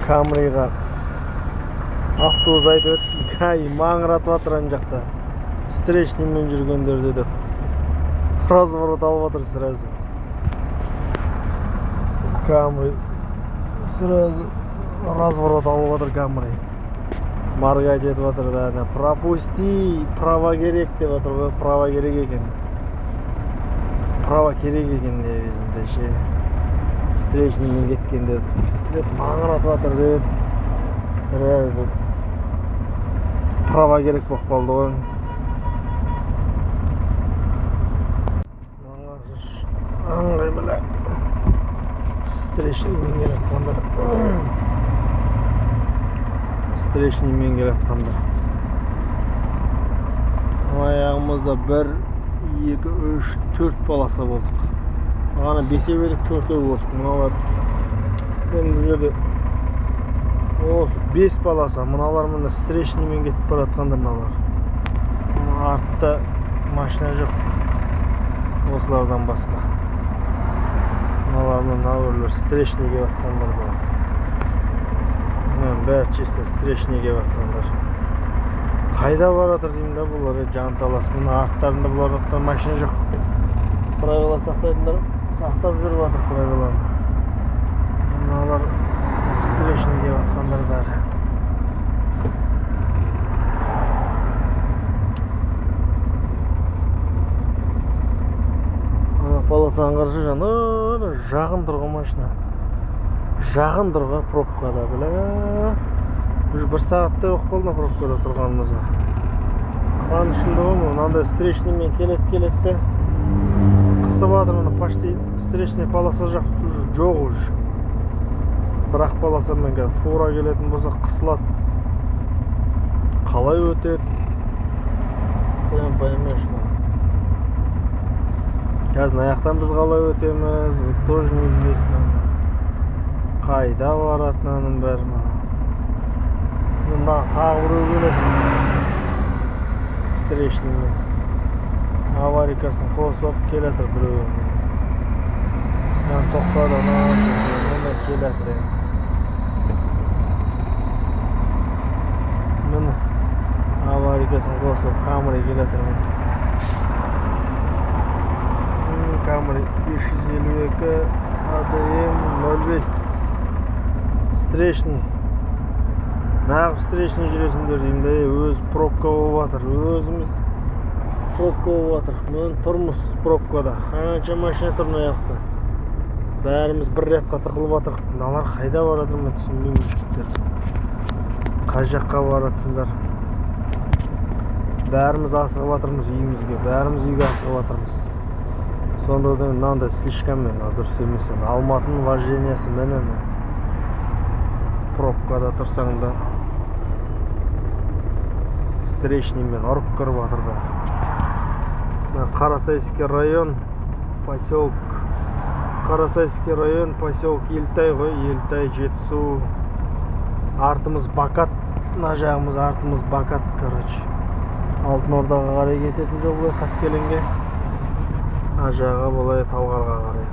Камриға автобус айтып өттім, ГАИ маңыратып жатыр ана жақта встречныймен жүргендерді деп. Разворот алып жатыр сразу Камри, сразу разворот алып жатыр Камри, моргать етіп жатыр бәріне. Пропусти, права керек деп жатыр ғой. Права керек екен, права керек екен негізінде ше, встречныймен кеткенде деп маңыратып жатыр деп еді. Сразу права керек болып қалды ғой. Аңғай, бля, встречныймен келе жатқандар, встречныймен келе жатқандар. Аяғымызда бір, екі, үш, төрт полоса болдық. Бағана бесеу едік, төртеу болдық. Мыналар енді бұл жерде осы бес полоса. Мыналар мына встречныймен кетіп бара жатқандар мыналар. Мына артта машина жоқ осылардан басқа. Мыналар, мына біреулер встречный келіп жатқандар бұлар. Мынаның бәрі чисто встречный келіп жатқандар. Қайда бара жатыр деймін да бұлар, жанталас. Мына арттарында бұларда машина жоқ. Правила сақтайтындар сақтап жүріп жатыр правиланы. Мыналар встречный келіп жатқандар бәрі. Ана полосаны қарашы, жаңа жақын тұр ғой машина, жақын тұр ғой пробкада, бля. Уже бір сағаттай болып қалды мына пробкада тұрғанымызға. Қуанышымды ғой, мынандай встречныймен келеді, келеді де қысып жатыр. Мына почти встречный полоса жақ уже жоқ уже. Бір-ақ полосамен қазір фура келетін болса, қысылады. Қалай өтеді, прям поймешь. Қазір мына жақтан біз қалай өтеміз, тоже неизвестно. Қайда барады мынаның бәрі? Мына тағы біреу келеді встречныймен, аварийкасын қосып алып келе жатыр біреу. Мына тоқтады, ана міне келе жатыр енді. Міне, аварийкасын қосып Камри келе жатыр міне. Камри 552 АДМ 05, встречный. Нағып встречный жүресіңдер деймін да, өз пробка болып жатыр, өзіміз пробка болып жатыр. Міне, тұрмыз пробкада, қанша машина тұр мына жақта, бәріміз бір рядқа тығылып жатырмық. Мыналар қайда бара жатыр, мен түсінбеймін. Жігіттер, қай жаққа баратсыңдар? Бәріміз асығып жатырмыз үйімізге, бәріміз үйге асығып жатырмыз. Сонда да мынандай слишком мына дұрыс емес енді. Алматының вождениесі міне, мына пробкада тұрсаң да встречныймен ұрып кіріп жатыр бәрі. Мына Карасайский район, поселок Карасайский район, поселок Елтай ғой, Елтай, Жетісу. Артымыз Бакат, мына жағымыз, артымыз Бакат, короче. Алтын Ордаға қарай кететін жол ғой, Қаскелеңге. Ар жағы былай Талғарға қарай.